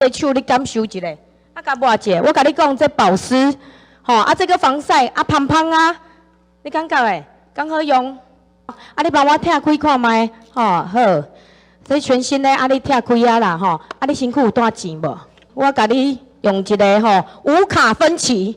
這手你感受一下，啊，共抹者，我共你講，這保濕，吼，啊，這個防曬，啊，芳芳啊，你感覺會？敢好用？啊，你幫我拆開看覓，吼，好，這全新的，啊，你拆開啊啦，吼，啊，你身軀有帶錢無？我共你用一个吼無卡分期，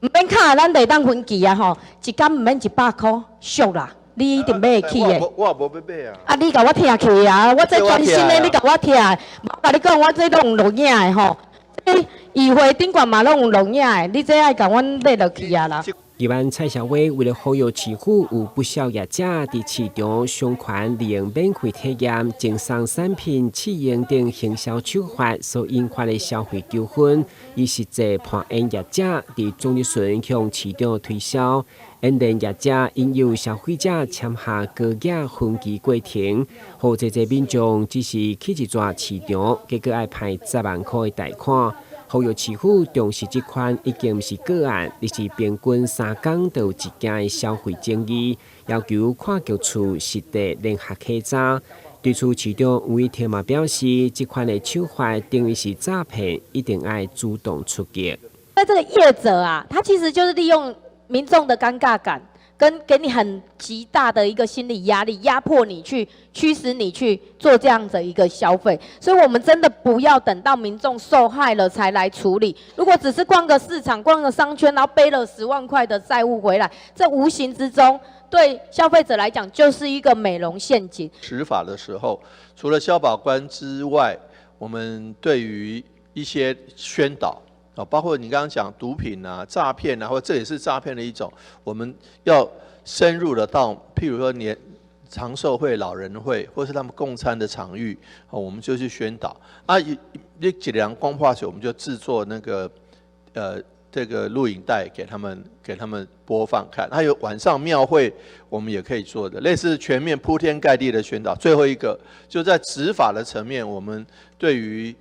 毋免卡，咱就會當分期啊，吼，一工毋免100箍，俗啦，你一定買會起的。我也無欲買啊。啊！你共我拆起啊！我這全新的，你共我拆。我共你講，我這攏有錄影的吼。這議會頂懸嘛攏有錄影的，你這愛共阮買落去啊啦。議員蔡小薇為了呼籲市府有不少業者佇市場上傳利用免費體驗、贈送產品試用等行銷手法所引發的消費糾紛，以實際扮演業者佇總日巡向市長推銷，演練業者引誘消費者簽下高額分期過程，予濟濟民眾只是去一逝市場，結果愛還10萬箍的貸款。呼籲市府重視這款已經毋是個案，而是平均3工就有一件的消費爭議，要求跨局處實地聯合稽查。對此，市長吳怡婷嘛表示，這款的手法等於是詐騙，一定愛主動出擊。那這個業者啊，他其實就是利用民眾的尷尬感，跟給你很極大的一個心理壓力，壓迫你去驅使你去做這樣的一個消費。所以，我們真的不要等到民眾受害了才來處理。如果只是逛個市場、逛個商圈，然後背了10萬塊的債務回來，這無形之中對消費者來講就是一個美容陷阱。執法的時候，除了消保官之外，我們對於一些宣導。啊，包括你剛剛講毒品啊、詐騙啊，或這也是詐騙的一種，我們要深入的到，譬如說年長壽會、老人會，或是他們共餐的場域，我們就去宣導。啊，一幾兩光化學，我們就製作那個這個錄影帶給他們播放看。還有晚上廟會，我們也可以做的，類似全面鋪天蓋地的宣導。最後一個就在執法的層面，我們對於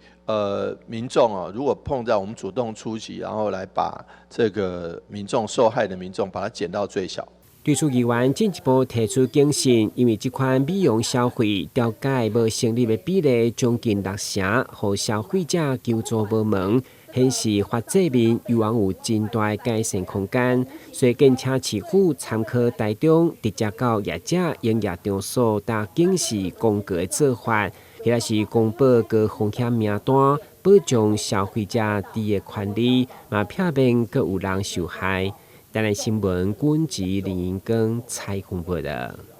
民眾啊，如果碰到我們主動出擊，然後來把這個民眾受害的民眾，把它減到最小。對此，議員進一步提出警訊，因為這款美容消費調解無成立的比例將近六成，予消費者求助無門，顯示法制面猶原有真大的改善空間。所以，敬請市府參考台中直接到業者營業場所打警示公告的做法，或者是公布高風險名單，保障消費者佇的權利，嘛避免閣有人受害。台南新聞，軍籍林英光採訪報導。